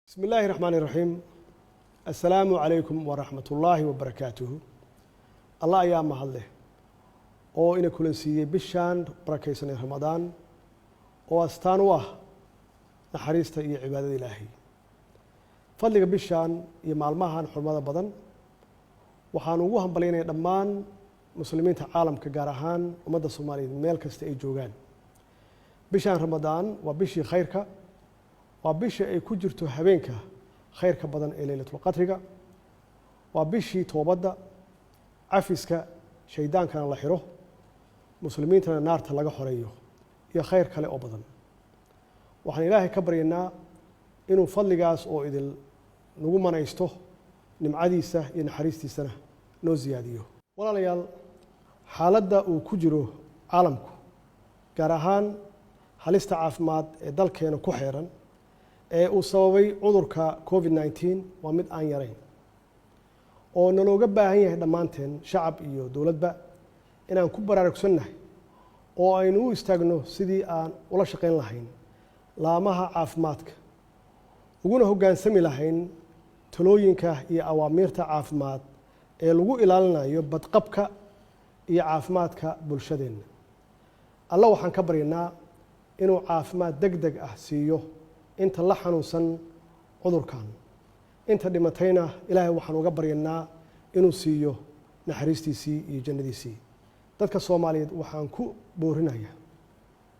Bismi illaahi raxmaani raxiim. Assalaamu calaykum waraxmat ullaahi wabarakaatuhu. Allah ayaa mahadleh oo ina kulansiiyey bishaan barakaysanay Ramadaan, oo astaan u ah naxariista iyo cibaadada Ilaahay. Fadliga bishaan iyo maalmahan xurmada badan waxaan ugu hambalyaynaya dhammaan muslimiinta caalamka, gaar ahaan ummadda Soomaaliyeed meel kasta ay joogaan. Bishaan Ramadaan waa bishii khayrka, waa bisha ay ku jirto habeenka khayrka badan ee Leylatulqadriga, waa bishii toobadda, cafiska, shaydaankana la xiro, muslimiintana naarta laga xoreeyo, iyo khayr kale oo badan. Waxaan Ilaahay ka baryaynaa inuu fadligaas oo idil nagu manaysto, nimcadiisa iyo naxariistiisana noo siyaadiyo. Walaalayaal, xaaladda uu ku jiro caalamku, gaar ahaan halista caafimaad ee dalkeena ku xeeran ee uu sababay cudurka COVID-19, waa mid aan yarayn oo nalooga baahan yahay dhammaanteen, shacab iyo dowladba, inaan ku baraarugsannahay oo aynu u istaagno sidii aan ula shaqayn lahayn laamaha caafimaadka, uguna hoggaansami lahayn talooyinka iyo awaamiirta caafimaad ee lagu ilaalinayo badqabka iyo caafimaadka bulshadeenna. Alla waxaan ka baryaynaa inuu caafimaad deg deg ah siiyo inta la xanuunsan cudurkan. Inta dhimatayna Ilaahay waxaan uga baryaynaa inuu siiyo naxariistiisii iyo jannadiisii. Dadka Soomaaliyeed waxaan ku boorinayaa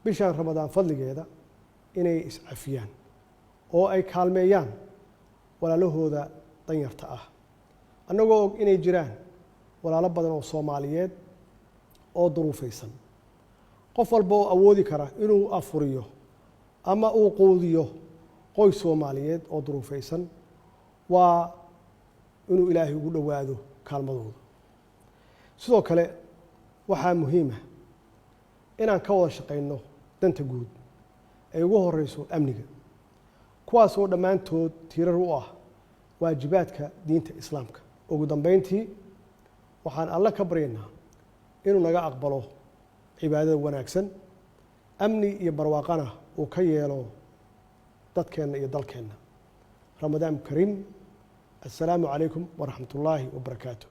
bishaan Ramadaan fadligeeda inay iscafiyaan oo ay kaalmeeyaan walaalahooda danyarta ah, annagoo og inay jiraan walaalo badan oo Soomaaliyeed oo duruufaysan. Qof walba oo awoodi kara inuu afuriyo ama uu quudiyo qoys Soomaaliyeed oo duruufaysan waa inuu Ilaahay ugu dhowaado kaalmadooda. Sidoo kale waxaa muhiima inaan ka wada shaqayno danta guud ay ugu horeyso amniga, kuwaas oo dhammaantood tiirar u ah waajibaadka diinta Islaamka. Ugu dambeyntii, waxaan Alle ka baryaynaa inuu naga aqbalo cibaadada wanaagsan, amni iyo barwaaqana uu ka yeelo dadkeenna iyo dalkeenna. Ramadaan kariim. Assalaamu calaykum waraxmat ullaahi wabarakaatu.